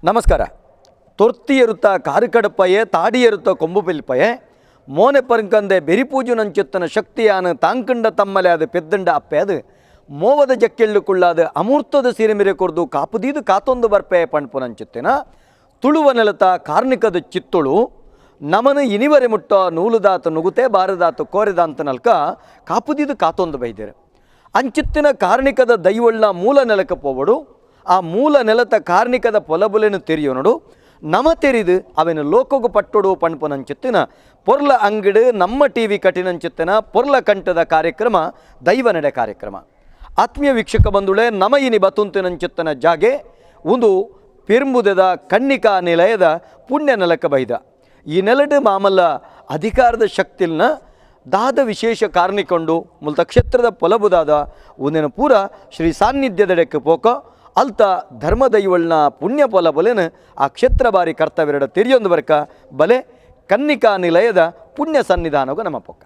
ನಮಸ್ಕಾರ. ತೊರ್ತಿಯರುತ್ತ ಕಾರುಕಡಪ್ಪಯೆ, ತಾಡಿಯರುತ್ತ ಕೊಂಬು ಪಿಲ್ಪಯೆ, ಮೋನೆ ಪರ್ಕಂದೆ ಬೆರಿಪೂಜುನಂಚುತ್ತನ ಶಕ್ತಿಯಾನ ತಾಂಕಂಡ ತಮ್ಮಲೆ ಅದು ಪೆದ್ದಂಡ ಅಪ್ಪೆ ಅದು ಮೋವದ ಜಕ್ಕೆಳ್ಳು ಕುಳ್ಳಾದ ಅಮೂರ್ತದ ಸಿರಿಮಿರೆ ಕೊರ್ದು ಕಾಪುದೀದು ಕಾತೊಂದು ಬರ್ಪೆ ಪಣ್ಪುನಂಚುತ್ತಿನ ತುಳುವ ನೆಲತ ಕಾರ್ಣಿಕದ ಚಿತ್ತುಳು ನಮನ ಇನಿವರೆ ಮುಟ್ಟ ನೂಲುದಾತ ನುಗುತೆ ಬಾರದಾತ ಕೋರೆದಾಂತ ನಲ್ಕ ಕಾಪುದೀದು ಕಾತೊಂದು ಬೈದೇರು. ಅಂಚಿತ್ತಿನ ಕಾರ್ಣಿಕದ ದೈವಳ್ಳ ಮೂಲ ನೆಲಕ ಪೋವಡು, ಆ ಮೂಲ ನೆಲತ ಕಾರ್ಣಿಕದ ಪೊಲಬುಲೆನು ತೆರಿಯೋನಡು ನಮ ತೆರಿದು ಅವೆನು ಲೋಕಗು ಪಟ್ಟೊಡು ಪಣ್ಪುನಂಚಿತ್ತಿನ ಪೊರ್ಲ ಅಂಗಡು ನಮ್ಮ ಟಿ ವಿ ಕಠಿಣಂಚಿತ್ತಿನ ಪೊರ್ಲ ಕಂಠದ ಕಾರ್ಯಕ್ರಮ ದೈವ ನಡೆ ಕಾರ್ಯಕ್ರಮ. ಆತ್ಮೀಯ ವೀಕ್ಷಕ ಬಂಧುಳೆ, ನಮ ಇನಿ ಬತುಂತಿನಂಚಿತ್ತನ ಜಾಗೆ ಒಂದು ಪೆರ್ಂಬುದದ ಕನ್ನಿಕಾ ನಿಲಯದ ಪುಣ್ಯ ನೆಲಕ ಬೈದ. ಈ ನೆಲಡು ಮಾಮಲ್ಲ ಅಧಿಕಾರದ ಶಕ್ತಿಲ್ನ ದಾದ ವಿಶೇಷ ಕಾರಣಿಕೊಂಡು ಮುಲ್ತ ಕ್ಷೇತ್ರದ ಪೊಲಬುದಾದ ಒಂದಿನ ಪೂರ ಶ್ರೀ ಸಾನ್ನಿಧ್ಯದೆಡೆಕ್ಕೆ ಪೋಕ ಅಲ್ತ ಧರ್ಮದೈವಳ್ನ ಪುಣ್ಯ ಪೊಲ ಬೊಲೆನ ಆ ಕ್ಷೇತ್ರ ಬಾರಿ ಕರ್ತವ್ಯರ ತೆರಿಯೊಂದು ಬರ್ಕ ಬಲೆ ಕನ್ನಿಕಾ ನಿಲಯದ ಪುಣ್ಯ ಸನ್ನಿಧಾನಗೂ ನಮ್ಮ ಪೊಕ್ಕ.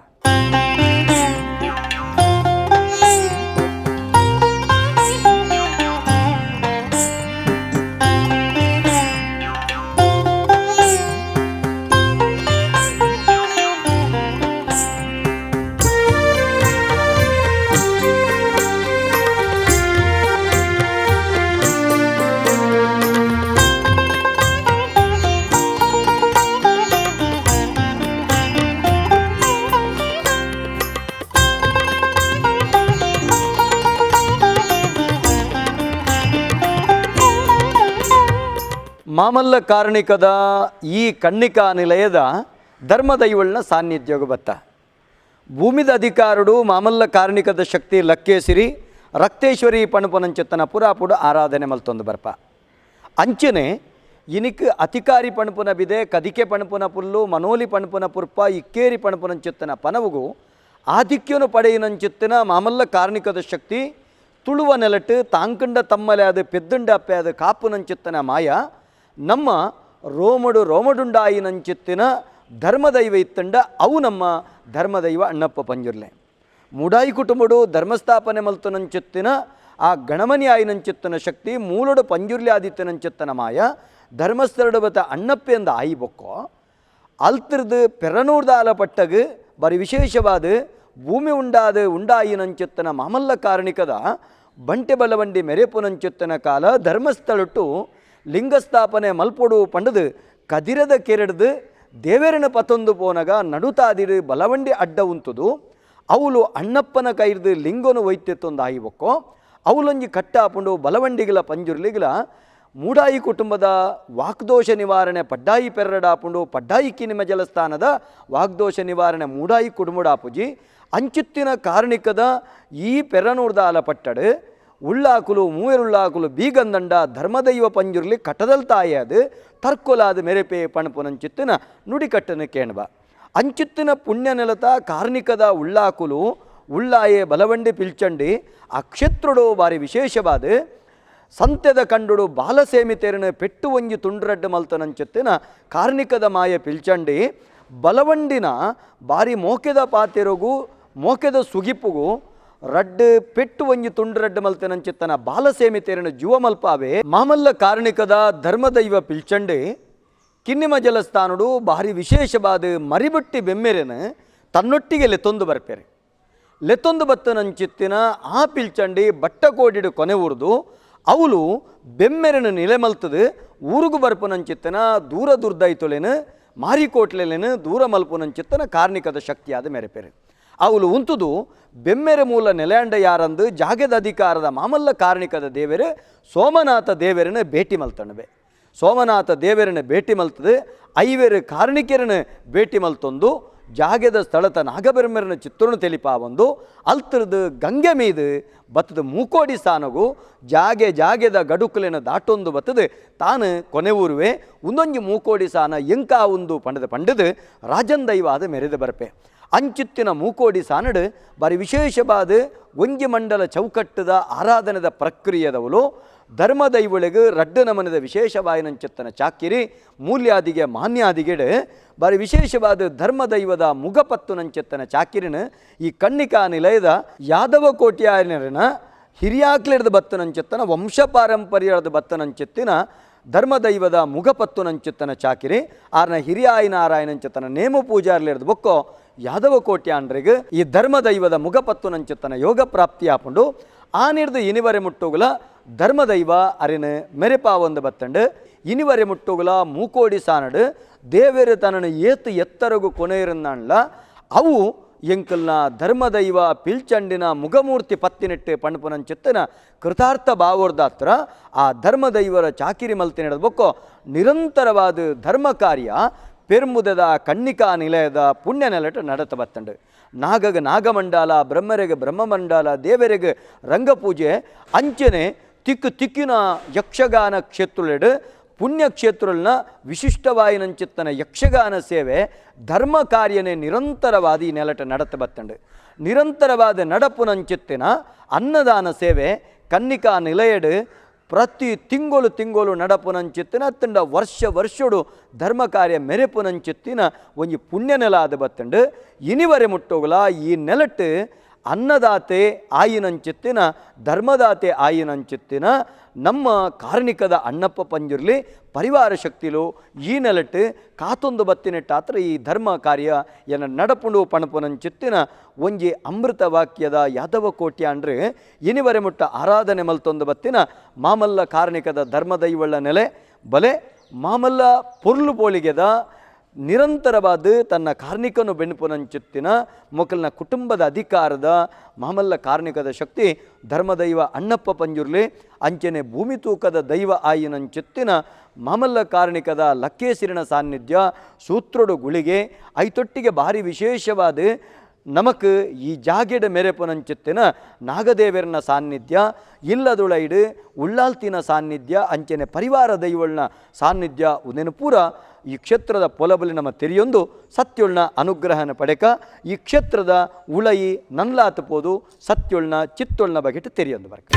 ಮಾಮಲ್ಲ ಕಾರ್ಣಿಕದ ಈ ಕಣ್ಣಿಕಾ ನಿಲಯದ ಧರ್ಮದೈವಳ್ನ ಸಾನ್ನಿಧ್ಯಗ ಬತ್ತ ಭೂಮಿದ ಅಧಿಕಾರುಡು ಮಾಮಲ್ಲ ಕಾರ್ಣಿಕದ ಶಕ್ತಿ ಲಕ್ಕೇಸಿರಿ ರಕ್ತೇಶ್ವರಿ ಪಣಪುನಂಚೆತ್ತನ ಪುರಾಪುಡು ಆರಾಧನೆ ಮಲ್ತೊಂದು ಬರ್ಪ. ಅಂಚನೆ ಇನಿಕ್ ಅಧಿಕಾರಿ ಪಣಪುನ ಬಿದೆ, ಕದಿಕೆ ಪಣಪುನ ಪುಲ್ಲು, ಮನೋಲಿ ಪಣಪುನ ಪುರ್ಪ, ಇಕ್ಕೇರಿ ಪಣಪುನಂಚೆತ್ತನ ಪನವುಗು ಆಧಿಕ್ಯನು ಪಡೆಯಿನಂಚೆತ್ತನ ಮಾಮಲ್ಲ ಕಾರ್ಣಿಕದ ಶಕ್ತಿ ತುಳುವ ನೆಲಟ್ಟು ತಾಂಕಂಡ ತಮ್ಮಲೆ ಅದು ಪೆದ್ದುಂಡ ಅಪ್ಪೆ ಅದು ಕಾಪುನಂಚಿತ್ತನ ಮಾಯ ನಮ್ಮ ರೋಮಡು ರೋಮಡುಂಡಾಯಿನಂಚಿತ್ತಿನ ಧರ್ಮದೈವ ಇತ್ತಂಡ ಅವು ನಮ್ಮ ಧರ್ಮದೈವ ಅಣ್ಣಪ್ಪ ಪಂಜುರ್ಲೆ. ಮುಡಾಯಿ ಕುಟುಂಬಡು ಧರ್ಮಸ್ಥಾಪನೆ ಮಲ್ತನಂಚಿತ್ತಿನ ಆ ಗಣಮನಿ ಆಯಿನಂಚಿತ್ತನ ಶಕ್ತಿ ಮೂಲಡು ಪಂಜುರ್ಲಿ ಆದಿತ್ತನಂಚಿತ್ತನ ಮಾಯ ಧರ್ಮಸ್ಥಳಡು ಬತ್ತ ಅಣ್ಣಪ್ಪೆ ಅಂದ ಆಯಿ ಬೊಕ್ಕೋ ಅಲ್ತಿರ್ದು ಪೆರನೂರ್ದಾಲ ಪಟ್ಟಗು ಬರಿ ವಿಶೇಷವಾದ ಭೂಮಿ ಉಂಡಾದ ಉಂಡಾಯಿನಂಚಿತ್ತನ ಮಾಮಲ್ಲ ಕಾರಣಿಕದ ಬಂಟೆ ಬಲವಂಡಿ ಮೆರೆಪುನಂಚಿತ್ತನ ಕಾಲ ಧರ್ಮಸ್ಥಳಟ್ಟು ಲಿಂಗಸ್ಥಾಪನೆ ಮಲ್ಪೊಡು ಪಂಡದು ಕದಿರದ ಕೆರಡ್ದು ದೇವೆರನ ಪತೊಂದು ಪೋನಗ ನಡುತಾದಿರು ಬಲವಂಡಿ ಅಡ್ಡ ಉಂತುದು ಅವಳು ಅಣ್ಣಪ್ಪನ ಕೈರ್ದು ಲಿಂಗನು ವೈತ್ಯತ್ತೊಂದು ಆಯಿ ಬೊಕ್ಕೋ ಅವಲೊಂಜಿ ಕಟ್ಟಾಪುಂಡು ಬಲವಂಡಿಗಳ ಪಂಜುರ್ಲಿಗಳ ಮೂಡಾಯಿ ಕುಟುಂಬದ ವಾಗ್ದೋಷ ನಿವಾರಣೆ ಪಡ್ಡಾಯಿ ಪೆರ್ರಡಾಪುಂಡು ಪಡ್ಡಾಯಿ ಕಿನಿಮ ಜಲಸ್ಥಾನದ ವಾಗ್ದೋಷ ನಿವಾರಣೆ ಮೂಡಾಯಿ ಕುಟುಂಬಡಾಪುಜಿ ಅಂಚುತ್ತಿನ ಕಾರಣಿಕದ ಈ ಪೆರನೂರ್ದಾಲ ಪಟ್ಟಡು ಉಳ್ಳಾಕುಲು ಮೂವೆರುಳ್ಳಾಕುಲು ಬೀಗಂದಂಡ ಧರ್ಮದೈವ ಪಂಜುರ್ಲಿ ಕಟದಲ್ ತಾಯಿ ಅದು ತರ್ಕೊಲಾದ ಮೆರೆಪೆ ಪಣಪುನಂಚಿತ್ತಿನ ನುಡಿಕಟ್ಟನು ಕೇಣಬ. ಅಂಚಿತ್ತಿನ ಪುಣ್ಯ ನೆಲತ ಕಾರ್ಣಿಕದ ಉಳ್ಳಾಕುಲು ಉಳ್ಳಾಯೆ ಬಲವಂಡಿ ಪಿಲ್ಚಂಡಿ ಆ ಕ್ಷೇತ್ರಡು ಬಾರಿ ವಿಶೇಷವಾದ ಸಂತ್ಯದ ಕಂಡುಡು ಬಾಲಸೇಮಿತೇರನ ಪೆಟ್ಟು ಒಂಜಿ ತುಂಡ್ರಡ್ಡು ಮಲ್ತನಂಚಿತ್ತಿನ ಕಾರ್ಣಿಕದ ಮಾಯ ಪಿಲ್ಚಂಡಿ ಬಲವಂಡಿನ ಬಾರಿ ಮೋಕೆದ ಪಾತೆರಗು ಮೋಕೆದ ಸುಗಿಪುಗು ರಡ್ಡು ಪೆಟ್ಟು ಒಂಜಿ ತುಂಡು ರಡ್ಡು ಮಲ್ತನಂಚಿತ್ತನ ಬಾಲಸೇಮಿತೇರನ ಜೀವ ಮಲ್ಪಾವೆ. ಮಾಮಲ್ಲ ಕಾರ್ಣಿಕದ ಧರ್ಮದೈವ ಪಿಲ್ಚಂಡಿ ಕಿನ್ನಿಮ ಜಲಸ್ಥಾನುಡು ಭಾರಿ ವಿಶೇಷವಾದ ಮರಿಬಟ್ಟಿ ಬೆಮ್ಮೆರೆನ ತನ್ನೊಟ್ಟಿಗೆ ಲೆತ್ತೊಂದು ಬರ್ಪೇರೆ. ಲೆತ್ತೊಂದು ಬತ್ತನಂಚಿತ್ತಿನ ಆ ಪಿಲ್ಚಂಡಿ ಬಟ್ಟಕೋಡಿಡು ಕೊನೆ ಊರ್ದು ಅವಳು ಬೆಮ್ಮೆರನ ನಿಲೆ ಮಲ್ತದು ಊರುಗು ಬರ್ಪುನಂಚಿತ್ತನ ದೂರ ದುರ್ದೈತೊಲೆನು ಮಾರಿಕೋಟ್ಲೆಲೆನು ದೂರ ಮಲ್ಪುನಂಚಿತ್ತನ ಕಾರ್ಣಿಕದ ಶಕ್ತಿಯಾದ ಮೆರೆಪೆರೆ. ಅವಳು ಉಂತುದು ಬೆಮ್ಮೆರೆ ಮೂಲ ನೆಲೆಂಡ ಯಾರಂದು ಜಾಗದ ಅಧಿಕಾರದ ಮಾಮಲ್ಲ ಕಾರ್ಣಿಕದ ದೇವೆರು ಸೋಮನಾಥ ದೇವರನ್ನ ಭೇಟಿ ಮಲ್ತಣವೆ. ಸೋಮನಾಥ ದೇವರನ್ನ ಭೇಟಿ ಮಲ್ತದೆ ಐವೇರು ಕಾರ್ಣಿಕರನ್ನ ಭೇಟಿ ಮಲ್ತೊಂದು ಜಾಗದ ಸ್ಥಳತ ನಾಗಬೆರ್ಮೆರನ ಚಿತ್ರಣ ತೆಲಿಪಾವೊಂದು ಅಲ್ತರದು ಗಂಗೆ ಮೀದು ಬತ್ತದ ಮೂಕೋಡಿ ಸ್ಥಾನಗು ಜಾಗೆ ಜಾಗೆದ ಗಡುಕುಲೆನ ದಾಟೊಂದು ಬತ್ತದು ತಾನು ಕೊನೆ ಊರುವೆ ಒಂದೊಂಜಿ ಮೂಕೋಡಿ ಸಾನ ಎಂಕಾ ಒಂದು ಪಂಡದ ಪಂಡದು ರಾಜನ್ ದೈವಾದ ಮೆರೆದ ಬರ್ಪೆ. ಅಂಚಿತ್ತಿನ ಮೂಕೋಡಿ ಸಾನಡು ಬಾರಿ ವಿಶೇಷವಾದ ಒಂಜಿ ಮಂಡಲ ಚೌಕಟ್ಟದ ಆರಾಧನೆದ ಪ್ರಕ್ರಿಯೆದವಳು ಧರ್ಮದೈವಳಿಗೆ ರಡ್ಡು ನಮನದ ವಿಶೇಷವಾಯಿನಂಚಿತ್ತನ ಚಾಕಿರಿ ಮೂಲ್ಯಾದಿಗೆ ಮಾನ್ಯಾದಿಗೆಡು ಬಾರಿ ವಿಶೇಷವಾದ ಧರ್ಮದೈವದ ಮುಗಪತ್ತು ನಂಚಿತ್ತನ ಚಾಕಿರಿನ ಈ ಕಣ್ಣಿಕಾ ನಿಲಯದ ಯಾದವ ಕೋಟ್ಯಾಯನರನ ಹಿರಿಯಾಕ್ಲಿಡ್ದ ಬತ್ತನಂಚಿತ್ತನ ವಂಶ ಪಾರಂಪರ್ಯದ ಬತ್ತನಂಚಿತ್ತಿನ ಧರ್ಮದೈವದ ಮುಗಪತ್ತುನಂಚುತ್ತನ ಚಾಕಿರಿ ಆರ್ನ ಹಿರಿಯಾಯಿನಾರಾಯಣಂಚುತ್ತನ ನೇಮ ಪೂಜಾರ್ಲಿರ್ದು ಬೊಕ್ಕೋ ಯಾದವ ಕೋಟ್ಯಾಂಡ್ರಿಗೆ ಈ ಧರ್ಮದೈವದ ಮುಗಪತ್ತುನಂಚುತ್ತನ ಯೋಗ ಪ್ರಾಪ್ತಿಯಾಪುಂಡು. ಆ ನಿರ್ದು ಇನಿವರೆ ಮುಟ್ಟುಗುಲ ಧರ್ಮದೈವ ಅರಿನ ಮೆರೆಪಾವೊಂದು ಬತ್ತಂಡು. ಇನಿವರೆ ಮುಟ್ಟುಗುಲ ಮೂಕೋಡಿ ಸಾನಡು ದೇವೆರು ತನ್ನನ್ನು ಏತು ಎತ್ತರಗು ಕೊನೆಯಿರುನ್ನಾನ್ಲ ಅವು ಎಂಕಲ್ನ ಧರ್ಮದೈವ ಪಿಲ್ಚಂಡಿನ ಮುಗಮೂರ್ತಿ ಪತ್ತಿನಿಟ್ಟು ಪಣಪುನಂಚಿತ್ತನ ಕೃತಾರ್ಥ ಭಾವೋರ್ದಾತ್ರ ಆ ಧರ್ಮದೈವರ ಚಾಕಿರಿ ಮಲ್ತಿ ನಡೆದಬೊಕ್ಕೋ ನಿರಂತರವಾದ ಧರ್ಮ ಕಾರ್ಯ ಪೆರ್ಮುದದ ಕಣ್ಣಿಕಾ ನಿಲಯದ ಪುಣ್ಯ ನೆಲಟ ನಡತ ಬತ್ತಂಡು. ನಾಗಗ ನಾಗಮಂಡಲ, ಬ್ರಹ್ಮರಿಗೆ ಬ್ರಹ್ಮಮಂಡಲ, ದೇವರಿಗೆ ರಂಗಪೂಜೆ ಅಂಚನೆ ತಿಕ್ಕು ತಿಕ್ಕಿನ ಯಕ್ಷಗಾನ ಕ್ಷೇತ್ರಲೆಡು ಪುಣ್ಯಕ್ಷೇತ್ರಲ್ನ ವಿಶಿಷ್ಟವಾಯಿನಂಚಿತ್ತನ ಯಕ್ಷಗಾನ ಸೇವೆ ಧರ್ಮ ಕಾರ್ಯನೇ ನಿರಂತರವಾದ ಈ ನೆಲಟ ನಡತ ಬತ್ತಂಡು. ನಿರಂತರವಾದ ನಡಪುನಂಚಿತ್ತಿನ ಅನ್ನದಾನ ಸೇವೆ ಕನ್ನಿಕಾ ನಿಲಯಡು ಪ್ರತಿ ತಿಂಗಳು ತಿಂಗಳು ನಡಪುನಂಚಿತ್ತಿನ ಅತ್ತಂಡ ವರ್ಷ ವರ್ಷಡು ಧರ್ಮ ಕಾರ್ಯ ಮೆರೆಪುನಂಚಿತ್ತಿನ ಒಂಜಿ ಪುಣ್ಯ ನೆಲ ಆದ ಬತ್ತಂಡು. ಇನಿವರೆ ಮುಟ್ಟೋಗಲ ಈ ನೆಲಟ್ಟು ಅನ್ನದಾತೆ ಆಯಿನಂಚಿತ್ತಿನ ಧರ್ಮದಾತೆ ಆಯಿನಂಚಿತ್ತಿನ ನಮ್ಮ ಕಾರ್ಣಿಕದ ಅಣ್ಣಪ್ಪ ಪಂಜುರ್ಲಿ ಪರಿವಾರ ಶಕ್ತಿಲು ಈ ನೆಲಟ್ಟು ಕಾತೊಂದು ಬತ್ತಿನೆಟ್ಟಾತ್ರ ಈ ಧರ್ಮ ಕಾರ್ಯ ಎನ್ನ ನಡಪುಂಡು ಪಣಪುನಂಚಿತ್ತಿನ ಒಂಜಿ ಅಮೃತ ವಾಕ್ಯದ ಯಾದವ ಕೋಟ್ಯಾಂಡ್ರೆ ಇನಿವರೆ ಮುಟ್ಟ ಆರಾಧನೆ ಮಲ್ತೊಂದು ಬತ್ತಿನ ಮಾಮಲ್ಲ ಕಾರ್ಣಿಕದ ಧರ್ಮದೈವಳ್ಳ ನೆಲೆ ಬಲೆ ಮಾಮಲ್ಲ ಪೊರ್ಲು ಪೋಳಿಗೆದ ನಿರಂತರವಾದ ತನ್ನ ಕಾರ್ಣಿಕನು ಬೆನ್ಪುನಂಚಿತ್ತಿನ ಮೊಕಲ್ನ ಕುಟುಂಬದ ಅಧಿಕಾರದ ಮಾಮಲ್ಲ ಕಾರ್ಣಿಕದ ಶಕ್ತಿ ಧರ್ಮದೈವ ಅಣ್ಣಪ್ಪ ಪಂಜುರ್ಲಿ ಅಂಚನೆ ಭೂಮಿ ತೂಕದ ದೈವ ಆಯಿನಂಚಿತ್ತಿನ ಮಾಮಲ್ಲ ಕಾರ್ಣಿಕದ ಲಕ್ಕೇಸಿರಿನ ಸಾನ್ನಿಧ್ಯ ಸೂತ್ರಡು ಗುಳಿಗೆ ಐತೊಟ್ಟಿಗೆ ಭಾರಿ ವಿಶೇಷವಾದ ನಮಕ್ ಈ ಜಾಗೆಡ ಮೆರೆಪುನಂಚಿತ್ತಿನ ನಾಗದೇವರನ ಸಾನ್ನಿಧ್ಯ ಇಲ್ಲದುಳೈಡು ಉಳ್ಳಾಲ್ತಿನ ಸಾನ್ನಿಧ್ಯ ಅಂಚನೆ ಪರಿವಾರ ದೈವಳ್ನ ಸಾನ್ನಿಧ್ಯ ಉದೆನು ಪೂರ ಈ ಕ್ಷೇತ್ರದ ಪೊಲಬಲಿ ನಮ್ಮ ತೆರಿಯೊಂದು ಸತ್ಯೊಳ್ನ ಅನುಗ್ರಹನ ಪಡೆಕ ಈ ಕ್ಷೇತ್ರದ ಉಳಯಿ ನನ್ಲಾತ ಪೋದು ಸತ್ಯೊಳ್ನ ಚಿತ್ತೊಳ್ನ ಬಗೆಟ್ ತೆರಿಯೊಂದು ಬರ್ಕ.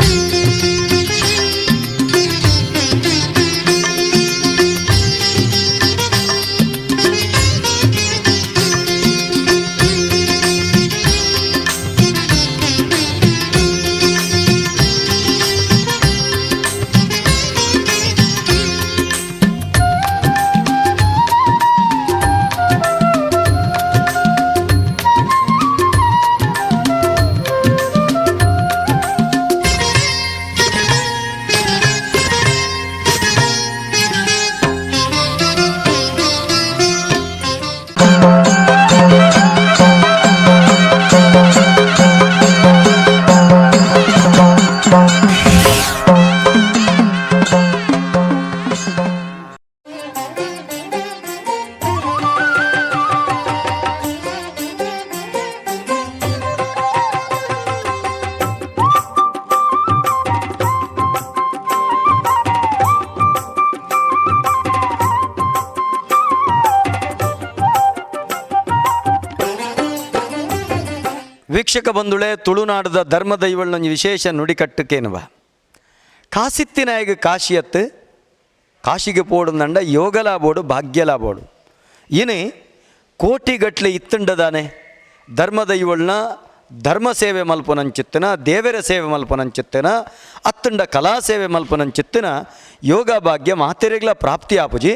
ವೀಕ್ಷಕ ಬಂಧುಳೆ, ತುಳುನಾಡದ ಧರ್ಮದೈವಳ್ನ ವಿಶೇಷ ನುಡಿಕಟ್ಟುಕೇನುವ ಕಾಸಿತ್ತಿನಾಯಗ ಕಾಶಿಯತ್ತು ಕಾಶಿಗೆ ಪೋಡುಂದಂಡ ಯೋಗಲಾ ಬೋಡು ಭಾಗ್ಯಲಾ ಬೋಡು ಇನಿ ಕೋಟಿಗಟ್ಲೆ ಇತ್ತುಂಡದಾನೆ ಧರ್ಮದೈವಳ್ನ ಧರ್ಮ ಸೇವೆ ಮಲ್ಪುನಂಚಿತ್ತಿನ ದೇವರ ಸೇವೆ ಮಲ್ಪುನಂಚಿತ್ತಿನ ಅತ್ತುಂಡ ಕಲಾ ಸೇವೆ ಮಲ್ಪುನಂಚಿತ್ತಿನ ಯೋಗ ಭಾಗ್ಯ ಮಾತೆರೆಗ್ಲ ಪ್ರಾಪ್ತಿ ಆಪುಜಿ.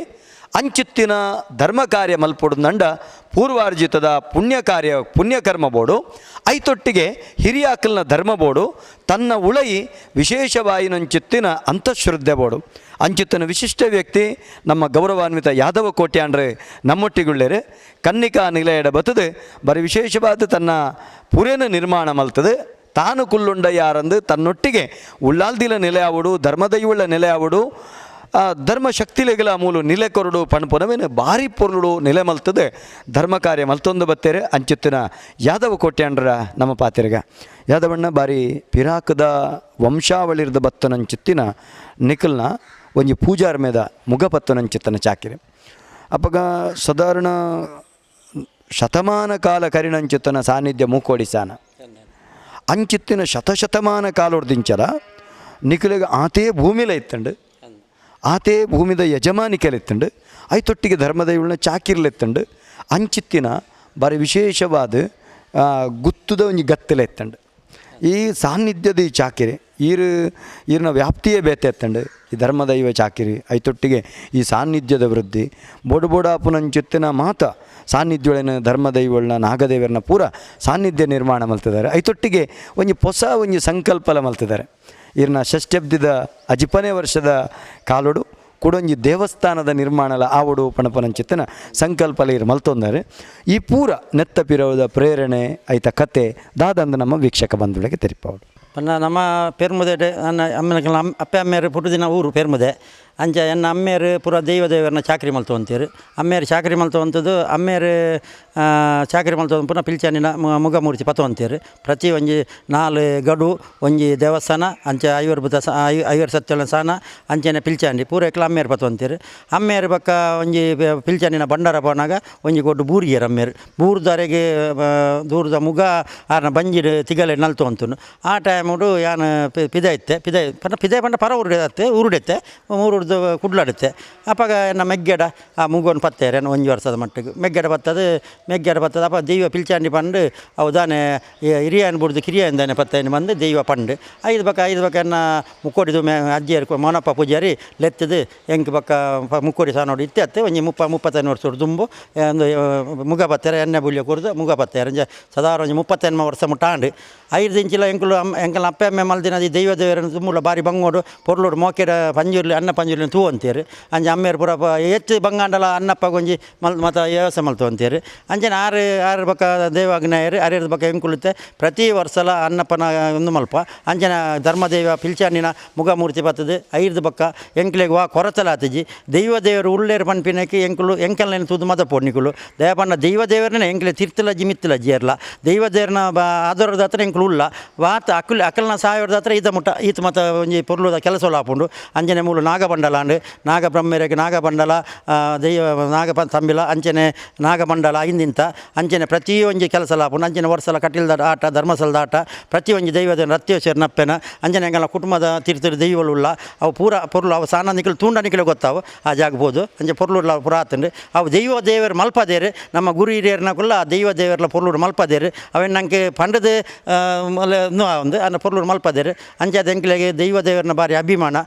ಅಂಚಿತ್ತಿನ ಧರ್ಮ ಕಾರ್ಯ ಮಲ್ಪೊಡುಂದಂಡ ಪೂರ್ವಾರ್ಜಿತದ ಪುಣ್ಯ ಕಾರ್ಯ ಪುಣ್ಯಕರ್ಮ ಬೋಡು ಐತೊಟ್ಟಿಗೆ ಹಿರಿಯಾಕಲ್ನ ಧರ್ಮ ಬೋಡು ತನ್ನ ಉಳಯಿ ವಿಶೇಷವಾಯಿನಂಚಿತ್ತಿನ ಅಂತಃಶ್ರದ್ಧೆ ಬೋಡು. ಅಂಚಿತ್ತಿನ ವಿಶಿಷ್ಟ ವ್ಯಕ್ತಿ ನಮ್ಮ ಗೌರವಾನ್ವಿತ ಯಾದವ ಕೋಟ್ಯಾಂಡ್ರೆ ನಮ್ಮೊಟ್ಟಿಗುಳ್ಳೇರು ಕನ್ನಿಕಾ ನಿಲಯಡ ಬತ್ತದೆ ಬರೀ ವಿಶೇಷವಾದ ತನ್ನ ಪುರೇನ ನಿರ್ಮಾಣ ಮಲ್ತದೆ. ತಾನು ಕುಲ್ಲುಂಡ ಯಾರಂದು ತನ್ನೊಟ್ಟಿಗೆ ಉಳ್ಳಾಲ್ದಿಲ ನೆಲೆಯಾವಡು ಧರ್ಮದೈವುಳ್ಳ ನೆಲೆಯಾವಡು ಧರ್ಮ ಶಕ್ತಿಲೆಗಳ ಮೂಲು ನಿಲೆ ಕೊರಡು ಪಣಪುನವೇನು ಭಾರಿ ಪೊರುಳು ನೆಲೆ ಮಲ್ತದೆ ಧರ್ಮ ಕಾರ್ಯ ಮಲ್ತೊಂದು ಬತ್ತೇರೆ ಅಂಚಿತ್ತಿನ ಯಾದವ ಕೋಟ್ಯಾಂಡ್ರ ನಮ್ಮ ಪಾತಿರ್ಗ ಯಾದವಣ್ಣ ಬಾರಿ ಪಿರಾಕದ ವಂಶಾವಳಿರ್ದ ಬತ್ತನಂಚಿತ್ತಿನ ನಿಖಲ್ನ ಒಂಜಿ ಪೂಜಾರ್ ಮೇದ ಮುಗಪತ್ತನಂಚಿತ್ತನ ಚಾಕಿರಿ ಅಪ್ಪಗ ಸಾಧಾರಣ ಶತಮಾನ ಕಾಲ ಕರಿಣಂಚಿತ್ತನ ಸಾನ್ನಿಧ್ಯ ಮೂಕೋಡಿಸಾನ ಅಂಚಿತ್ತಿನ ಶತಶತಮಾನ ಕಾಲೊಡ್ದಿಂಚಲ ನಿಖಲಿಗೆ ಆತೇ ಭೂಮಿಲ ಇತ್ತಂಡು ಆತೇ ಭೂಮಿದ ಯಜಮಾನಿಕೆಲೆತ್ತಂಡು ಐತೊಟ್ಟಿಗೆ ಧರ್ಮದೈವಳ್ನ ಚಾಕಿರ್ಲೆತ್ತಂಡು ಅಂಚಿತ್ತಿನ ಬಾರಿ ವಿಶೇಷವಾದ ಗುತ್ತುದ ಒಂಜಿ ಗತ್ತಲೆ ಎತ್ತಂಡು. ಈ ಸಾನ್ನಿಧ್ಯದ ಈ ಚಾಕಿರಿ ಈರು ಈರಿನ ವ್ಯಾಪ್ತಿಯೇ ಬೇತೆ ಎತ್ತಂಡು. ಈ ಧರ್ಮದೈವ ಚಾಕಿರಿ ಐತೊಟ್ಟಿಗೆ ಈ ಸಾನ್ನಿಧ್ಯದ ವೃದ್ಧಿ ಬೋಡು ಬೋಡಾಪುನಂಚಿತ್ತಿನ ಮಾತ ಸಾನ್ನಿಧ್ಯೊಳೆನ ಧರ್ಮದೈವಳನ ನಾಗದೇವರನ್ನ ಪೂರ ಸಾನ್ನಿಧ್ಯ ನಿರ್ಮಾಣ ಮಲ್ತಿದ್ದಾರೆ. ಐತೊಟ್ಟಿಗೆ ಒಂಜಿ ಹೊಸ ಒಂಜಿ ಸಂಕಲ್ಪಲ ಮಲ್ತಿದ್ದಾರೆ. ಈರ್ನ ಷಷ್ಠಬ್ದಿದ ಅಜಿಪನೇ ವರ್ಷದ ಕಾಲೋಡು ಕುಡೊಂಜಿ ದೇವಸ್ಥಾನದ ನಿರ್ಮಾಣಲ ಆವಡು ಪಣಪನಂಚಿತ್ತನ ಸಂಕಲ್ಪಲ ಇರು ಮಲ್ತೊಂದಾರೆ. ಈ ಪೂರ ನೆತ್ತ ಪಿರವದ ಪ್ರೇರಣೆ ಐತ ಕತೆ ದಾದಂದ ನಮ್ಮ ವೀಕ್ಷಕ ಬಂಧುಗಳಿಗೆ ತೆರಿಪಾವಡು. ಪಂಡ ನಮ್ಮ ಪೆರ್ಮುದೆ ನನ್ನ ಅಮ್ಮನ ಅಪ್ಪೆ ಅಮ್ಮೇರು ಪುಟ್ಟುದಿನ ಊರು ಪೆರ್ಮುದೆ. ಅಂಚ ಎನ್ನ ಅಮ್ಮೇರು ಪೂರ ದೈವ ದೇವರನ್ನ ಚಾಕ್ರಿ ಮಲ್ತೊಂತೀರು. ಅಮ್ಮೇರು ಚಾಕ್ರಿ ಮಲ್ತೊಂಥದ್ದು ಅಮ್ಮೇರು ಚಾಕ್ರಿ ಮಲ್ತೊಂದು ಪುನಃ ಪಿಲ್ಚಾನಿನ ಮುಗಮೂರ್ತಿ ಪತ್ತೊಂತೀರು. ಪ್ರತಿ ಒಂಜಿ 4 ಗಡು ಒಂಜಿ ದೇವಸ್ಥಾನ ಅಂಚ ಐವರ್ ಬುಧ ಐವರ್ ಸತ್ಯನ ಸಾನ ಅಂಚನೆ ಪಿಲ್ಚಾಂಡಿ ಪೂರ ಎಕ್ಲ ಅಮ್ಮೇರು ಪತ್ತೊಂತೀರು. ಅಮ್ಮೇರು ಬೊಕ್ಕ ಒಂಜಿ ಪಿಲ್ಚಾನಿನ ಭಂಡಾರ ಪೋನಾಗ ಒಂಜಿ ಗೊಡ್ಡು ಬೂರಿಯರು ಅಮ್ಮೇರು ಬೂರ್ದರೆಗೆ ದೂರದ ಮುಗ ಆರ್ನ ಬಂಜಿಡ್ ತಿಗಲೆ ನಲ್ತೊಂತುನು. ಆ ಟೈಮುಡು ಯಾನ್ ಪಿದ ಇತ್ತೆ ಪಿದ ಪಂಡ ಪಿದೆ ಪಂಡ ಪರ ಊರುಡೆ ಊರುಡೆತ್ತೆ ಊರುಡ್ದು ಕುಡ್ಲಾಡುತ್ತೆ. ಅಪಗ ಎನ್ನ ಮೆಗ್ಗೆಡ ಆ ಮುಗೋನ್ ಪತ್ತೇರೆ ಎನ್ನ ಒಂಜಿ ವರ್ಷದ ಮಟ್ಟಿಗೆ ಮೆಗ್ಗೆಡ ಬತ್ತದು ಮೆಗ್ಗೆಡ ಬತ್ತದ. ಅಪ್ಪ ದೈವ ಪಿಲ್ಚಾಂಡಿ ಪಂಡು ಅವು ದಾನೆ ಹಿರಿಯನ್ ಬುಡ್ದು ಕಿರಿಯನ್ ದಾನೆ ಪತ್ತೇನೆ ಬಂದು ದೈವ ಪಂಡು ಐದು ಬಕ್ಕ ಐದು ಬಕ್ಕ ಎನ್ನ ಮುಕ್ಕೋಡಿದು ಮೇ ಅಜ್ಜಿಯರು ಮೋನಪ್ಪ ಪೂಜಾರಿ ಲೆತ್ತದು ಎಂಕ್ ಬಕ್ಕ ಮುಕ್ಕೋಡಿ ಸಾನೋಡು ಇತ್ತೆ ಅತ್ತೆ ಒಂಜಿ 35 ವರ್ಷ ದುಂಬು ಒಂದು ಮುಗ ಪತ್ತೇರೆ ಎಣ್ಣೆ ಬುಲ್ಯ ಕೊರ್ದು ಮುಗ ಪತ್ತೇರೆ ಅಂಚ ಸಾಧಾರಣ ಒಂಜಿ 38 ವರ್ಷ ಮುಟ್ಟಾಂಡು. 5 ಇಂಚಿಲ ಎಂಕುಲು ಎಂಕಲ್ನ ಅಪ್ಪೆ ಅಮ್ಮೆ ಮಲ್ದಿನ ಈ ದೈವ ದೇವರನ್ನು ತುಂಬುಲ ಬಾರಿ ಬಂಗೋಡು ಪೊರ್ಲೋಡು ಮೋಕೆಡ ಪಂಜುರ್ಲಿ ಅನ್ನ ಪಂಜುರ್ಲಿ ತೂ ಅಂತೀರು. ಅಂಚ ಅಮ್ಮೇರು ಪೂರ ಹೆಚ್ಚು ಬಂಗಾಂಡಲ ಅನ್ನಪ್ಪ ಒಂಜಿ ಮಲ್ ಮತ ವ್ಯವಸಾಯ ಮಲ್ತು ಅಂತೀರು. ಅಂಚನೆ ಆರು ಆರು ಬಕ್ಕ ದೇವಾಗ್ನಾಯರು ಅರೇರ್ದ ಬಕ್ಕ ಎಂಕುಲುತ್ತೆ ಪ್ರತಿ ವರ್ಷಲ ಅನ್ನಪ್ಪನ ಒಂದು ಮಲ್ಪ. ಅಂಚನೆ ಧರ್ಮದೇವ ಪಿಲ್ಚಾನಿನ ಮುಗಮೂರ್ತಿ ಬರ್ತದೆ ಐರ್ದ ಬಕ್ಕ ಎಂಕ್ಲೆಗ್ ವಾ ಕೊರತಲ ಆತಿಜಿ. ದೈವ ದೇವರು ಉಳ್ಳೇರು ಪನ್ಪಿನಕ್ಕೆ ಎಂಕುಲು ಎಂಕಲ್ನೇನು ತೂದು ಮದ ಪೋಡ್ನಿಕುಲು ದಯಪಣ್ಣ ದೈವ ದೇವರನ್ನೇ ಎಂಕ್ಲೆ ತಿರ್ತಲ ಜಿಮಿತ್ತಲ ಜಿಯರ್ಲ ದೈವ ದೇವರನ ಆದರದ ಹತ್ರ ಎಂಕುಲು ಉಲ್ಲ ವಾತ ಅಕುಲ್ ಅಕಲ್ನ ಸಾಯೋರ್ದ ಹತ್ರ ಈತ ಮುಟ್ಟ ಈತ ಮತ ಒಂಜಿ ಪೊರ್ಲುದ ಕೆಲಸ ಆಪುಂಡು. ಅಂಚನೆ ಮೂಲು ನಾಗಬಂಡಲ ಅಂಡು ನಾಗಬ್ರಹ್ಮರಿಗೆ ನಾಗಬಂಡಲ ದೈವ ನಾಗಪ ತಂಬಿಲ ಅಂಚನೆ ನಾಗಮಂಡಲ ಐಂದಿಂತ ಅಂಚನೆ ಪ್ರತಿಯೊಂಜಿ ಕೆಲಸ ಆಪುಂಡು. ಅಂಚನೆ ವರ್ಷಲ ಕಟಿಲ್ದ ಆಟ ಧರ್ಮಸ್ಥಳದ ಆಟ ಪ್ರತಿಯೊಂಜಿ ದೈವದ ರತ್ಯೇಶ್ವರ ನಪ್ಪೆನ ಅಂಚನೆ ಎಂಗಲ ಕುಟುಂಬದ ತೀರ್ಥರು ದೈವಲು ಉಲ್ಲ ಅವು ಪೂರ ಪೊರ್ಲು ಅವು ಸಾನ ನಿಕಲು ತೂಂಡ ನಿಕಲು ಗೊತ್ತಾವು ಆ ಜಾಗಬೋದು ಅಂಚೆ ಪೊರ್ಲುರ್ಲ ಪೂರ ಆತಂಡು. ಅವು ದೈವ ದೇವರು ಮಲ್ಪದೇರು ನಮ್ಮ ಗುರು ಹಿರಿಯರ್ನಕುಲ್ಲ ಆ ದೈವ ದೇವರ್ಲ ಪೊರ್ಲೂರು ಮಲ್ಪದೇರು ಅವೇನು ನಂಗೆ ಪಂಡದ ಒಂದು ಅನ್ನ ಪೊರ್ಲೂರು ಮಲ್ಪದೇರು. ಅಂಚೆ ಅದು ಎಂಕ್ಲೆಗೆ ದೈವ ದೇವರನ್ನ ಭಾರಿ ಅಭಿಮಾನ.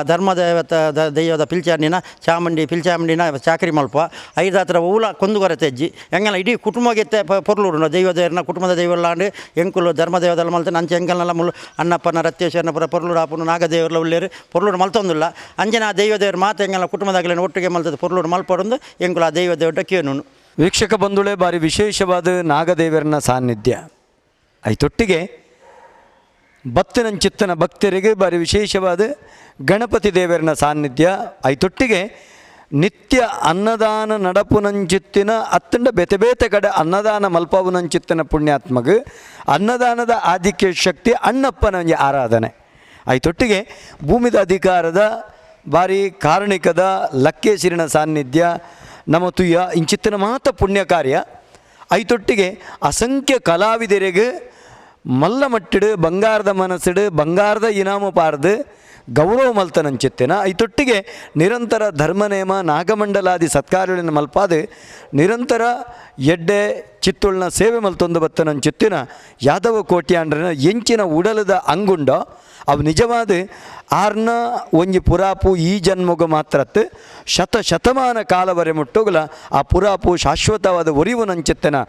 ಧರ್ಮದೇವತ ದೈವದ ಪಿಲ್ಚಾಣಿನ ಚಾಮುಂಡಿ ಪಿಲ್ಚಾಮುಂಡಿನ ಚಾಕರಿ ಮಲ್ಪ ಐದಾತ್ರ ಊಲ ಕೊಂದುಕೊರ ತೆಜ್ಜಿ ಎಂಗಲ ಇಡೀ ಕುಟುಂಬಕ್ಕೆ ಪೊರ್ಲೂರು ದೈವ ದೇವರನ್ನ ಕುಟುಂಬದ ದೈವಲ್ಲಾಂಡು ಎಂಕುಲು ಧರ್ಮದೇವದಲ್ಲ ಮಲ್ತನ ಅಂಚೆ ಎಂಕಲ್ನೆಲ್ಲ ಮುಳ್ಳು ಅಣ್ಣಪ್ಪನ ರತ್ಯೇಶ್ವರನ ಪುರ ಪೊರ್ಲೂರು ಆಪುನು ನಾಗದೇವರ್ಲ ಉಳ್ಳೇರು ಪೊರ್ಲೂರು ಮಲ್ತೊಂದುಲ್ಲ. ಅಂಚನೆ ಆ ದೈವ ದೇವರು ಮಾತು ಎಂಗಲ ಕುಟುಂಬದಾಗಲೇನು ಒಟ್ಟಿಗೆ ಮಲ್ತದ ಪೊರ್ಲೂರು ಮಲ್ಪಡೊಂದು ಎಂಕುಲು ಆ ದೈವ ದೇವಟ ಕೇನು. ವೀಕ್ಷಕ ಬಂಧುಗಳೇ, ಭಾರಿ ವಿಶೇಷವಾದ ನಾಗದೇವರನ್ನ ಸಾನ್ನಿಧ್ಯ ಐತೊಟ್ಟಿಗೆ ಬತ್ತಿನಂಚಿತ್ತನ ಭಕ್ತರಿಗೆ ಭಾರಿ ವಿಶೇಷವಾದ ಗಣಪತಿ ದೇವರನ ಸಾನ್ನಿಧ್ಯ ಐತೊಟ್ಟಿಗೆ ನಿತ್ಯ ಅನ್ನದಾನ ನಡಪುನಂಚಿತ್ತಿನ ಅತ್ತಂಡ ಬೇತೆ ಬೇತೆ ಕಡೆ ಅನ್ನದಾನ ಮಲ್ಪವುನಂಚಿತ್ತನ ಪುಣ್ಯಾತ್ಮಗ ಅನ್ನದಾನದ ಆಧಿಕ್ಯ ಶಕ್ತಿ ಅಣ್ಣಪ್ಪನ ಒಂಜಿ ಆರಾಧನೆ ಐತೊಟ್ಟಿಗೆ ಭೂಮಿದ ಅಧಿಕಾರದ ಭಾರಿ ಕಾರಣಿಕದ ಲಕ್ಕೇಸಿರಿನ ಸಾನ್ನಿಧ್ಯ ನಮ್ಮ ತುಯ್ಯ ಇಂಚಿತ್ತಿನ ಮಾತ ಪುಣ್ಯ ಕಾರ್ಯ ಐತೊಟ್ಟಿಗೆ ಅಸಂಖ್ಯ ಕಲಾವಿದರಿಗೆ ಮಲ್ಲ ಮಟ್ಟಿಡು ಬಂಗಾರದ ಮನಸ್ಸಿಡು ಬಂಗಾರದ ಇನಾಮು ಪಾರ್ದು ಗೌರವ ಮಲ್ತನಂಚಿತ್ತಿನ ಐತೊಟ್ಟಿಗೆ ನಿರಂತರ ಧರ್ಮನೇಮ ನಾಗಮಂಡಲಾದಿ ಸತ್ಕಾರ್ಯಗಳನ್ನು ಮಲ್ಪಾದು ನಿರಂತರ ಎಡ್ಡೆ ಚಿತ್ತುಳ್ನ ಸೇವೆ ಮಲ್ತೊಂದು ಬತ್ತನಂಚಿತ್ತಿನ ಯಾದವ ಕೋಟ್ಯಾಂಡ್ರನ ಎಂಚಿನ ಉಡಲದ ಅಂಗುಂಡ ಅವು ನಿಜವಾದ ಆರ್ನ ಒಂಜಿ ಪುರಾಪು ಈ ಜನ್ಮಗ ಮಾತ್ರತ್ ಶತ ಶತಮಾನ ಕಾಲವರೆ ಮುಟ್ಟೋಗಲ ಆ ಪುರಾಪು ಶಾಶ್ವತವಾದ ಒರಿವು ನಂಚಿತ್ತನ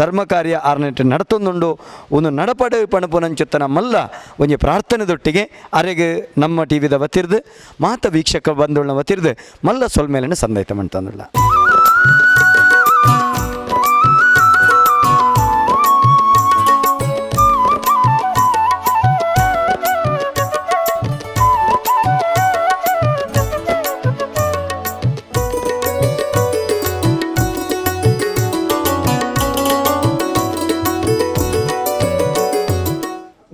ಧರ್ಮ ಕಾರ್ಯ ಆರ್ನೆಟ್ ನಡತೊಂದುಂಡು ಒಂದು ನಡಪಡೆ ಪಣಪು ನಂಚಿತ್ತನ ಮಲ್ಲ ಒಂಜಿ ಪ್ರಾರ್ಥನೆದೊಟ್ಟಿಗೆ ಅರೆಗೆ ನಮ್ಮ ಟಿ ವಿದ ವತಿರ್ದು ಮಾತ ವೀಕ್ಷಕ ಬಂಧುಳ್ನ ವತಿರ್ದು ಮಲ್ಲ ಸೊಲ್ಮೇಲನೆ ಸಂದೈತ ಮಂತಂದುಳ್ಳ.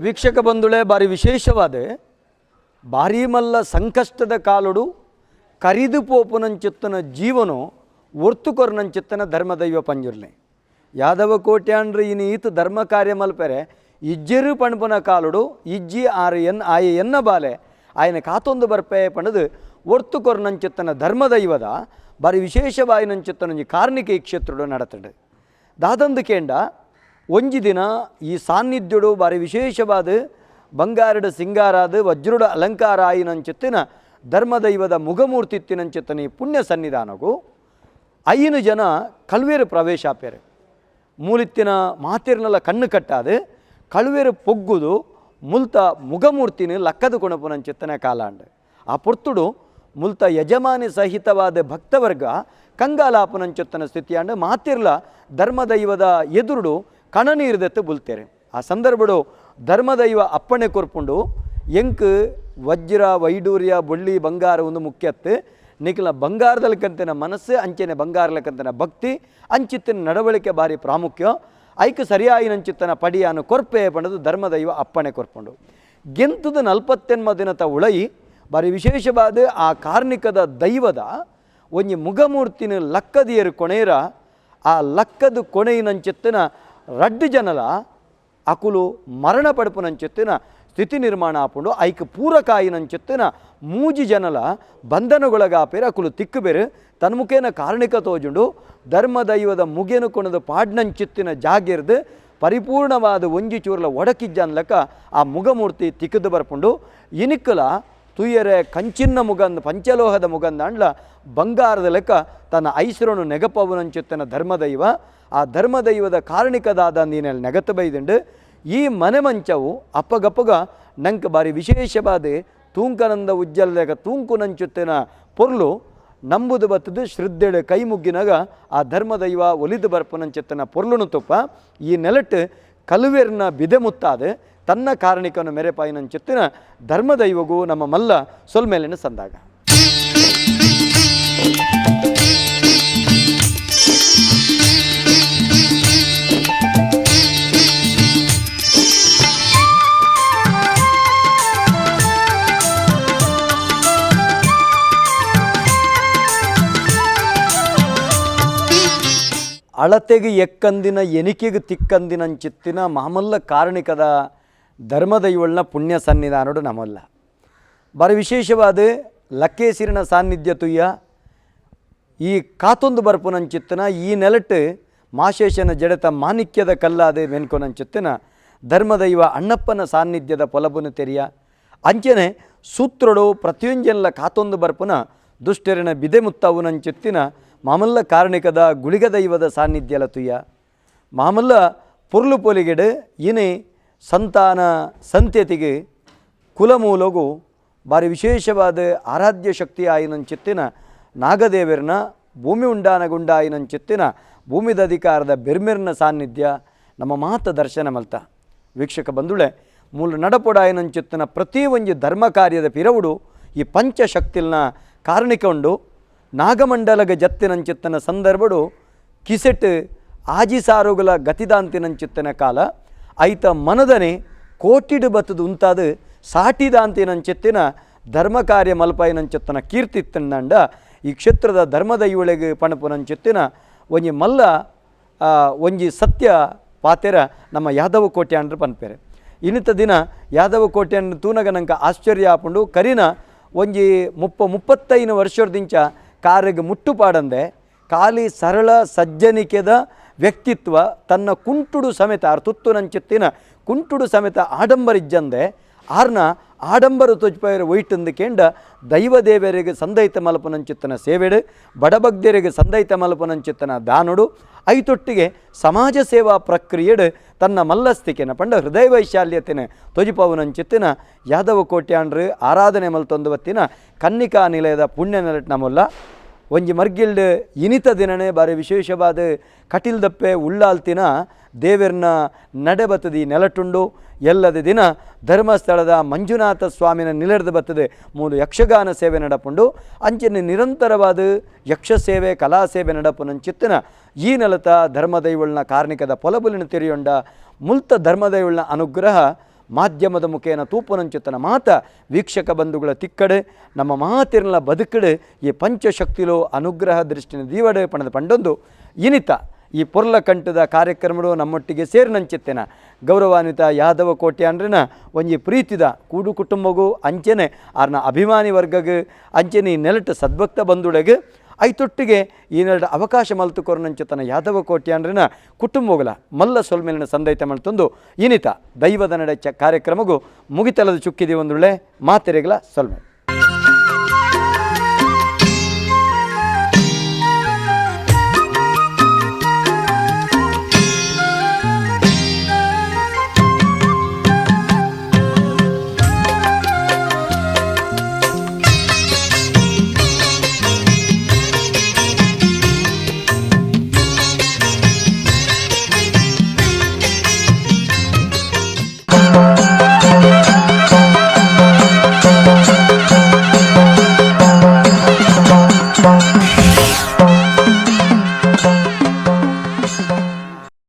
ವೀಕ್ಷಕ ಬಂಧುಳೆ, ಬಾರಿ ವಿಶೇಷವಾದ ಭಾರಿ ಮಲ್ಲ ಸಂಕಷ್ಟದ ಕಾಲುಡು ಕರಿದು ಪೋಪುನಂಚಿತ್ತನ ಜೀವನೋ ಒರ್ತುಕೊರ್ನಂಚಿತ್ತನ ಧರ್ಮದೈವ ಪಂಜುರ್ಲೆ ಯಾದವ ಕೋಟ್ಯಾಂಡ್ರ ಇನ್ನು ಈತ ಧರ್ಮ ಕಾರ್ಯ ಮಲ್ಪೆರೆ ಇಜ್ಜೆರು ಪಣಪುನ ಕಾಲುಡು ಇಜ್ಜಿ ಆರು ಎನ್ ಆಯ ಎನ್ನ ಬಾಲೆ ಆಯನ ಕಾತೊಂದು ಬರ್ಪೆ ಪಣದು ಒರ್ತುಕೊರ್ನಂಚಿತ್ತನ ಧರ್ಮದೈವದ ಬಾರಿ ವಿಶೇಷವಾಯಿನಂಚಿತ್ತನೊಂಜಿ ಕಾರ್ಣಿಕ ಈ ಕ್ಷೇತ್ರಡು ನಡತಡು. ದಾದಂದು ಕೇಂಡ ಒಂಜಿ ದಿನ ಈ ಸಾನ್ನಿಧ್ಯುಡು ಬಾರಿ ವಿಶೇಷವಾದ ಬಂಗಾರಡ ಸಿಂಗಾರಾದ ವಜ್ರುಡ ಅಲಂಕಾರ ಆಯಿನಂಚಿತ್ತಿನ ಧರ್ಮದೈವದ ಮುಗಮೂರ್ತಿತ್ತಿನಂಚಿತ್ತನ ಈ ಪುಣ್ಯ ಸನ್ನಿಧಾನಗು 5 ಜನ ಕಲ್ವೇರು ಪ್ರವೇಶ ಆಪೇರು. ಮೂಲಿತ್ತಿನ ಮಾತಿರ್ನೆಲ್ಲ ಕಣ್ಣು ಕಟ್ಟಾದು ಕಳುವೇರು ಪೊಗ್ಗುದು ಮುಲ್ತ ಮುಗಮೂರ್ತಿನ ಲಕ್ಕದ ಕೊಣಪುನಂಚಿತ್ತನ ಕಾಲಾಂಡು. ಆ ಪೊರ್ತುಡು ಮುಲ್ತ ಯಜಮಾನಿ ಸಹಿತವಾದ ಭಕ್ತವರ್ಗ ಕಂಗಾಲಾಪನಂಚೊತ್ತನ ಸ್ಥಿತಿಯಾಂಡು ಮಾತಿರ್ಲ ಧರ್ಮದೈವದ ಎದುರುಡು ಕಣನೀರ್ದೆತ್ತು ಬುಲ್ತೇರೆ. ಆ ಸಂದರ್ಭಡು ಧರ್ಮದೈವ ಅಪ್ಪಣೆ ಕೊರ್ಪುಂಡು ಎಂಕ್ ವಜ್ರ ವೈಡೂರ್ಯ ಬೊಳ್ಳಿ ಬಂಗಾರ ಒಂದು ಮುಖ್ಯತ್ತು ನಿಖಲ ಬಂಗಾರದಲ್ಕಂತಿನ ಮನಸ್ಸು ಅಂಚೆನೆ ಬಂಗಾರಲಕ್ಕಂತಿನ ಭಕ್ತಿ ಅಂಚಿತ್ತಿನ ನಡವಳಿಕೆ ಭಾರಿ ಪ್ರಾಮುಖ್ಯ ಐಕ್ ಸರಿಯಾಯಿನಂಚಿತ್ತನ ಪಡಿಯಾನು ಕೊರ್ಪೆ ಪಂಡದು ಧರ್ಮದೈವ ಅಪ್ಪಣೆ ಕೊರ್ಪುಂಡು. ಗೆಂತದ 48 ದಿನದ ಉಳೈ ಭಾರಿ ವಿಶೇಷವಾದ ಆ ಕಾರ್ಣಿಕದ ದೈವದ ಒಂಜಿ ಮುಗಮೂರ್ತಿನ ಲಕ್ಕದಿಯರು ಕೊಣೇರ ಆ ಲಕ್ಕದ ಕೊಣೆಯಿನಂಚಿತ್ತಿನ ರಡ್ಡು ಜನಲ ಅಕುಲು ಮರಣ ಪಡುಪುನಂಚಿತ್ತಿನ ಸ್ಥಿತಿ ನಿರ್ಮಾಣ ಆಪುಂಡು. ಐಕ್ ಪೂರಕಾಯಿನಂಚಿತ್ತಿನ 3 ಜನಲ ಬಂಧನಗೊಳಗಾಪೇರು ಅಕುಲು ತಿಕ್ಕುಬೇರು ತನ್ಮುಖೇನ ಕಾರಣಿಕ ತೋಜುಂಡು ಧರ್ಮದೈವದ ಮುಗೇನು ಕೊಣದ ಪಾಡ್ನಂಚಿತ್ತಿನ ಜಾಗಿರ್ದು ಪರಿಪೂರ್ಣವಾದ ಒಂಜಿ ಚೂರ್ಲ ಒಡಕಿಜ್ಜನ್ಲಕ ಆ ಮುಗಮೂರ್ತಿ ತಿಕ್ಕದು ಬರ್ಪುಂಡು. ಇನಿಕ್ಕಲ ತುಯ್ಯರೆ ಕಂಚಿನ್ನ ಮುಗಂದ ಪಂಚಲೋಹದ ಮುಗಂದಾಂಡ್ಲ ಬಂಗಾರದ ಲೆಕ್ಕ ತನ್ನ ಐಸರನು ನೆಗಪವನಂಚಿತ್ತನ ಧರ್ಮದೈವ ಆ ಧರ್ಮದೈವದ ಕಾರಣಿಕದಾದ ನೀನಲ್ಲಿ ನೆಗತ ಬೈದುಂಡು. ಈ ಮನೆ ಮಂಚವು ಅಪ್ಪಗಪ್ಪಗ ನಂಗೆ ಬಾರಿ ವಿಶೇಷವಾದ ತೂಂಕನಂದ ಉಜ್ಜಲದಾಗ ತೂಂಕುನಂಚುತ್ತಿನ ಪೊರ್ಲು ನಂಬುದು ಬತ್ತದು ಶ್ರದ್ಧೆಳು ಕೈ ಮುಗ್ಗಿನಾಗ ಆ ಧರ್ಮದೈವ ಒಲಿದು ಬರ್ಪುನಂಚಿತ್ತನ ಪೊರ್ಲುನು ತುಪ್ಪ ಈ ನೆಲಟ್ಟು ಕಲುವೆರ್ನ ಬಿದೆ ಮುತ್ತಾದ ತನ್ನ ಕಾರಣಿಕನು ಮೆರೆಪಾಯಿನಂಚಿತ್ತಿನ ಧರ್ಮದೈವಗೂ ನಮ್ಮ ಮಲ್ಲ ಸೊಲ್ಮೇಲಿನ ಸಂದಾಗ. ಅಳತೆಗೆ ಎಕ್ಕಂದಿನ ಎನಿಕೆಗೆ ತಿಕ್ಕಂದಿನಂಚಿತ್ತಿನ ಮಾಮಲ್ಲ ಕಾರಣಿಕದ ಧರ್ಮದೈವಳ್ನ ಪುಣ್ಯ ಸನ್ನಿಧಾನಡು ನಮ್ಮಲ್ಲ. ಬಾರಿ ವಿಶೇಷವಾದ ಲಕ್ಕೇಸಿರಿನ ಸಾನ್ನಿಧ್ಯ ತುಯ್ಯ ಈ ಕಾತೊಂದು ಬರ್ಪುನಂಚಿತ್ತನ ಈ ನೆಲಟ್ಟು ಮಾಶೇಷನ ಜಡತ ಮಾಣಿಕ್ಯದ ಕಲ್ಲಾದೆ ಮೆನ್ಕೊನಂಚಿತ್ತಿನ ಧರ್ಮದೈವ ಅಣ್ಣಪ್ಪನ ಸಾನ್ನಿಧ್ಯದ ಪೊಲಬುನ ತೆರಿಯ ಅಂಚನೆ ಸೂತ್ರಡು ಪ್ರತಿಯೊಂಜನ್ಲ ಕಾತೊಂದು ಬರ್ಪುನ ದುಷ್ಟರಿನ ಬಿದೆ ಮುತ್ತವುನಂಚಿತ್ತಿನ ಮಾಮಲ್ಲ ಕಾರಣಿಕದ ಗುಳಿಗ ದೈವದ ಸಾನ್ನಿಧ್ಯಲ ತುಯ್ಯ ಮಾಮಲ್ಲ ಪೊರ್ಲು ಪೊಲಿಗೆಡು ಇನಿ ಸಂತಾನ ಸಂತತಿಗೆ ಕುಲಮೂಲಗು ಭಾರಿ ವಿಶೇಷವಾದ ಆರಾಧ್ಯ ಶಕ್ತಿ ಆಯಿನಂಚಿತ್ತಿನ ನಾಗದೇವರನ ಭೂಮಿ ಉಂಡಾನಗುಂಡಾಯಿನಂಚಿತ್ತಿನ ಭೂಮಿದ ಅಧಿಕಾರದ ಬೆರ್ಮೆರ್ನ ಸಾನ್ನಿಧ್ಯ ನಮ್ಮ ಮಾತ ದರ್ಶನ ಮಲ್ತ. ವೀಕ್ಷಕ ಬಂಧುಳೆ ಮೂಲ ನಡಪೊಡಾಯಿನಂಚಿತ್ತಿನ ಪ್ರತಿ ಒಂಜಿ ಧರ್ಮ ಕಾರ್ಯದ ಪಿರವುಡು ಈ ಪಂಚಶಕ್ತಿಲ್ನ ಕಾರಣಿಕೊಂಡು ನಾಗಮಂಡಲಗ ಜತ್ತಿನಂಚಿತ್ತನ ಸಂದರ್ಭಡು ಕಿಸೆಟ್ ಆಜಿಸಾರುಗಳ ಗತಿದಾಂತಿನಂಚಿತ್ತನ ಕಾಲ ಐತ ಮನದನೆ ಕೋಟಿಡು ಬತ್ತದು ಉಂತಾದ ಸಾಟಿದಾಂತಿನಂಚಿತ್ತಿನ ಧರ್ಮ ಕಾರ್ಯ ಮಲ್ಪಾಯಿನಂಚಿತ್ತನ ಕೀರ್ತಿತ್ತಂಡ ಈ ಕ್ಷೇತ್ರದ ಧರ್ಮದೈವಳಿಗೆ ಪಣಪುನಂಚಿತ್ತಿನ ಒಂಜಿ ಮಲ್ಲ ಒಂಜಿ ಸತ್ಯ ಪಾತೆರ ನಮ್ಮ ಯಾದವ ಕೋಟ್ಯಾಂಡ್ರ ಪನ್ಪೇರೆ. ಇನ್ನಿತ ದಿನ ಯಾದವ ಕೋಟ್ಯಾಂಡ್ರ ತೂನಗ ನಂಗೆ ಆಶ್ಚರ್ಯ ಆಪುಂಡು. ಕರಿನ ಒಂಜಿ 35 ವರ್ಷದಿಂಚ ಕಾರಿಗೆ ಮುಟ್ಟುಪಾಡಂದೆ ಖಾಲಿ ಸರಳ ಸಜ್ಜನಿಕೆದ ವ್ಯಕ್ತಿತ್ವ ತನ್ನ ಕುಂಟುಡು ಸಮೇತ ಆರ್ ತುತ್ತು ನಂಚಿತ್ತಿನ ಕುಂಟುಡು ಸಮೇತ ಆಡಂಬರಿಜ್ಜಂದೆ ಆರ್ನ ಆಡಂಬರ ತೊಜ್ಪೈರ ಒಯ್ಟಂದು ಕೇಂಡ ದೈವದೇವರಿಗೆ ಸಂದೈತ ಮಲಪನಂಚಿತ್ತನ ಸೇವೆಡು ಬಡಬಗ್ಧರಿಗೆ ಸಂದೈತ ಮಲಪನಂಚಿತ್ತನ ದಾನುಡು ಐತೊಟ್ಟಿಗೆ ಸಮಾಜ ಸೇವಾ ಪ್ರಕ್ರಿಯೆಡು ತನ್ನ ಮಲ್ಲಸ್ತಿಕೆನ ಪಂಡ ಹೃದಯ ವೈಶಾಲ್ಯತೆನ ತೊಜಿಪವನಂಚಿತ್ತಿನ ಯಾದವ ಕೋಟ್ಯಾಂಡ್ರು ಆರಾಧನೆ ಮಲ್ತೊಂದು ಬತ್ತಿನ ಕನ್ನಿಕಾ ನಿಲಯದ ಪುಣ್ಯ ನೆಲಟ್ ನಮ್ಮಲ್ಲ ಒಂಜಿ ಮರ್ಗಿಲ್ಡ್ ಇನಿತ ದಿನನೇ ಬಾರಿ ವಿಶೇಷವಾದ ಕಟಿಲ್ ದಪ್ಪೆ ಉಳ್ಳಾಲ್ತಿನ ದೇವೆರ್ನ ನಡೆ ಬತ್ತದಿ ನೆಲಟುಂಡು. ಎಲ್ಲದ ದಿನ ಧರ್ಮಸ್ಥಳದ ಮಂಜುನಾಥ ಸ್ವಾಮಿನ ನಿಲರ್ದು ಬತ್ತದೆ ಮೂಲು ಯಕ್ಷಗಾನ ಸೇವೆ ನಡಪುಂಡು. ಅಂಚಿನ ನಿರಂತರವಾದ ಯಕ್ಷ ಸೇವೆ ಕಲಾ ಸೇವೆ ನಡಪುನಂಚಿತ್ತಿನ ಈ ನೆಲತ ಧರ್ಮದೈವಳ್ನ ಕಾರ್ಣಿಕದ ಪೊಲಬುಲಿನ ತೆರೆಯೊಂಡ ಮುಲ್ತ ಧರ್ಮದೈವಳ್ನ ಅನುಗ್ರಹ ಮಾಧ್ಯಮದ ಮುಖೇನ ತೂಪುನಂಚುತನ ಮಾತ ವೀಕ್ಷಕ ಬಂಧುಗಳ ತಿಕ್ಕಡೆ ನಮ್ಮ ಮಾತಿರ್ಲ ಬದುಕಡೆ ಈ ಪಂಚಶಕ್ತಿಲೋ ಅನುಗ್ರಹ ದೃಷ್ಟಿನ ದೀವಡೆ ಪಣದ ಪಂಡೊಂದು ಇನಿತ ಈ ಪೊರ್ಲ ಕಂಠದ ಕಾರ್ಯಕ್ರಮಡು ನಮ್ಮೊಟ್ಟಿಗೆ ಸೇರಿನಂಚಿತ್ತೇನ ಗೌರವಾನ್ವಿತ ಯಾದವ ಕೋಟ್ಯಾಂಡ್ರನ ಒಂಜಿ ಪ್ರೀತಿದ ಕೂಡು ಕುಟುಂಬಗೂ ಅಂಚೆನೆ ಆರ್ನ ಅಭಿಮಾನಿ ವರ್ಗಗೆ ಅಂಚೆನೆ ಈ ನೆಲಟ ಸದ್ಭಕ್ತ ಬಂಧುಳೆಗೆ ಐತೊಟ್ಟಿಗೆ ಈ ಅವಕಾಶ ಮಲ್ತು ಕೊರನಂಚತನ ಯಾದವ ಕೋಟ್ಯಾಂಡ್ರಿನ ಕುಟುಂಬಗಳ ಮಲ್ಲ ಸೊಲ್ಮೆಲಿನ ಸಂದೈತ ಮಲ್ತೊಂದು ಇನಿತ ದೈವದ ನಡೆ ಚ ಕಾರ್ಯಕ್ರಮಗೂ ಮುಗಿತಲದ ಚುಕ್ಕಿದಿ ಒಂದುಳ್ಳೆ ಮಾತೆರೆಗಳ ಸೊಲ್ಮೆ.